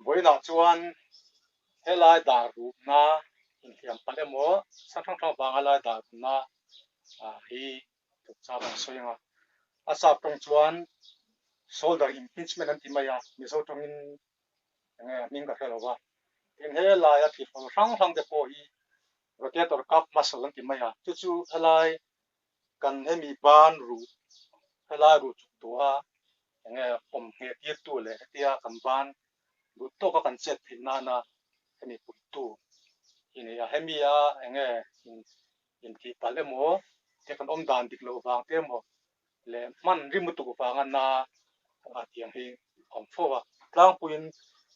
Vawiinah chuan helai dah ruhna inhliam palh emaw chhan hrang hrang vanga lai dah ruhna hi chungchang an sawi ang a. A sap tawng chuan shoulder impingement an ti mai a, Mizo tawngin enge a hming ka hre lo va. Tin helaia thlifawl hrang hrang te pawh hi rotator cuff muscle an ti mai a, chu chu helai kan hemi ban ruh helai ruh chuk duha enge awm ngheh tirtu leh hetia kan ban duh tawka kan chet theih nana hemi puitu hi ni a. Hemi a enge intih palh emaw te kan awm dan dik loh vang te emaw leh hman rim lutuk vanga na a tiang hi a awm fo a. Tlangpuiin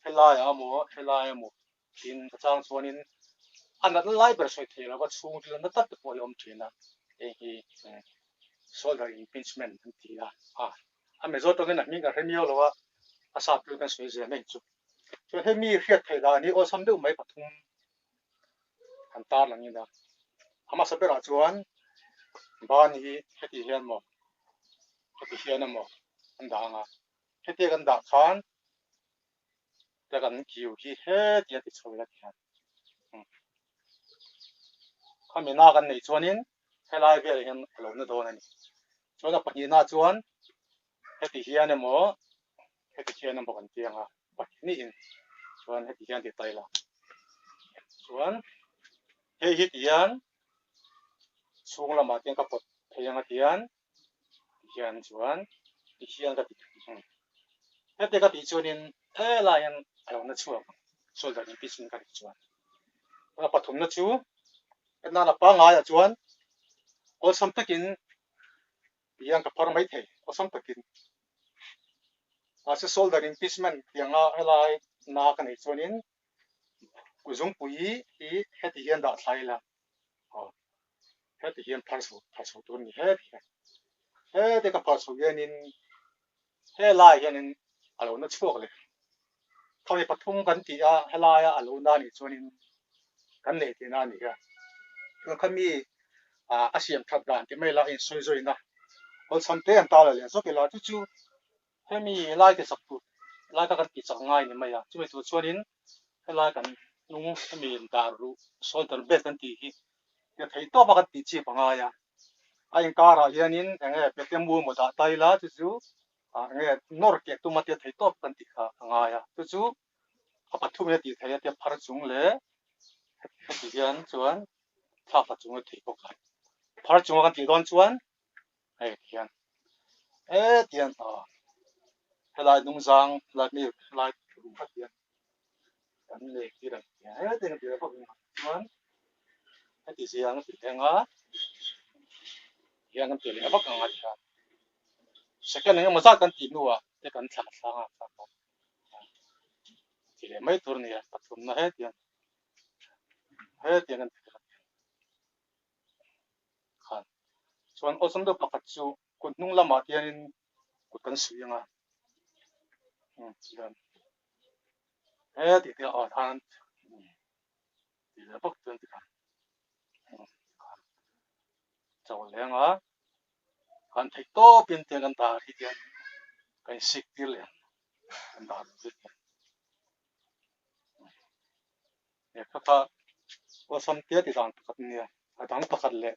helaiah emaw helai emaw Tin, a chang chuanin a natna lai ber sawi thei lova chhungril na tak te pawh hi a awm thin a, heng hi shoulder impingement an ti a, a a Mizo tawngin a hming kan hre miau lo a, a sap chu kan sawi zel mai chu. Chuan hemi hriat theih dan hi awlsam deuh mai pathum han tar lang ila, a hmasa berah chuan ban hi heti hian maw heti hian emaw an dah ang a, hetia kan dah khan Ka kan kiu hi heti a ti chho ila tihian khami na kan neih chuanin helai velah hian a lo na dawn a ni. Chuan a pahnihna chuan heti hian emaw heti hian emaw kan ti ang a pahnihin chuan heti hian ti ta ila chuan hei hi tihian chhung lamah te hian ka pawt thei ang a tihian Tihian chuan tihian ka ti thung. Heti ka tih chuanin helai hian a lo na chhuak ang, shoulder impingement ka tih chuan. A pathumna chu hetnana pangaiah chuan awlsam takin tihian ka phar mai thei, awlsam takin. Mahse shoulder impingement tianga helai na ka neih chuanin kuzungpui hi heti hian dah thla ila. Aw heti hian phar chho phar chho tur a ni heti hian heti ka phar chho hianin helai hianin a lo na chhuak leh thawih pathum kan tih a helaia a lo na nih chuanin kan neih tihna a ni a chuan khami ah a siam that dan tih mai la a insawi zawina awlsam te an tar leh zawk ila chu chu Hemi lai ti chak tur lai kha kan ti chak ngai ni mai a, chumi tur chuanin helai kan hnung hemi dar ruh shoulder blade kan tih hi tia thei tawp a kan tih chip a ngai a, a inkarah hianin eng nge pete mu emaw dah ta ila chu chu ah eng nge nawr keh tum a tia thei tawp kan tih kha a ngai a, chu chu a pathumin a tih theih a tia phar chung leh heti hian chuan thlak thla chung a theih bawk a, phar chunga kan tih dawn chuan hei tihian hetian aw helai hnungzang helai mi helai ruh kha hian kan nei tir ang tia hetiang tir bawk in chuan heti ziang a ti thleng a hian kan ti leh vak ang a tihian second eng emaw zat kan tih hnuah te kan thlah thlang a ti leh mai tur a ni a pathumna hetiang hetiang kan ti leh khan chuan awlsam deuh pakhat chu kut hnung lamah te hianin kut kan suih ang a chuan heti te ah khan tih leh vak chuan tikhan chaw leng a kan theih tawpin tiang kan dar hi tian kan sik tir leh ang kan dar hi tian. He kha kha awlsam tia ti dan pakhat a nia, a dang pakhat leh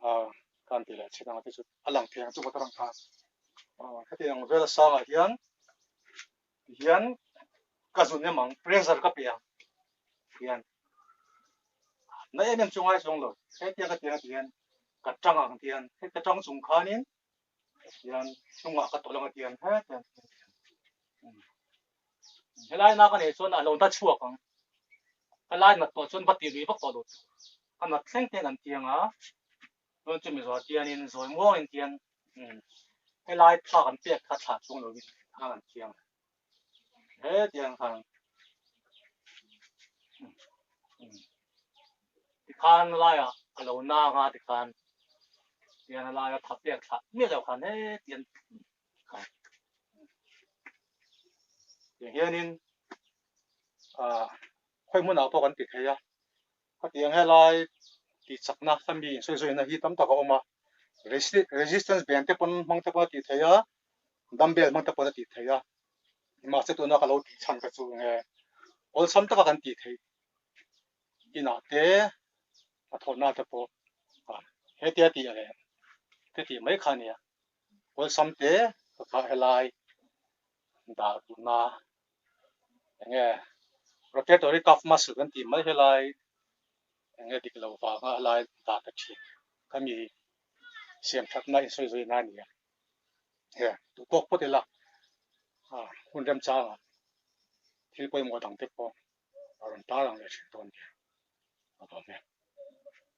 ah khan ti leh chhin ang a ti chu a lang thei ang chu motor ang khan aw heti ang vel sangah hian tihian ka zun em ang pressure ka pe ang hian na em em chu ngai chuang lo hetiang ka ti ang tihian ka tang ang tihian heta tang chung khanin hian hnungah ka tawlh ang a tihian hetiang Helai na ka neih chuan a lo na chhuak ang. Helai nat tawh chuan va tih lui vak tawh lo tur. A nat thleng te an tiang a, chuan chumi zawh tianin zawi muangin tian helai thla kan pek kha thlah chung lovin thla an tiang a. Hetiang khan tikhan laiah a lo na ang a tikhan tian a laia tha pek thlah miah lo khan hetiang Tiang hianin ah khawi hmunah pawh kan ti thei a, khatiang helai tih chakna kha mi insawi zawina hi tam tak a awm a, resistance band te pawn hmang te pawn a tih theih a, dumbbell hmang te pawn a tih theih a. Mahse tuna ka lo tih chhan kha chu nge awlsam taka kan tih theih inah te a thawhna te pawh hetia tih leh te tih mai kha a nia. Awlsam te ka kha helai dah duhna enge rotatory cuff muscle kan tih mai helai enge dik lo vanga helai dah ta thin kha mi siam thatna insawi zui na a ni a. He duh tawk phawt ila hun remchangah thil pawimawh dang te pawh a rawn tar ang leh thin dawn nia. A lawm e.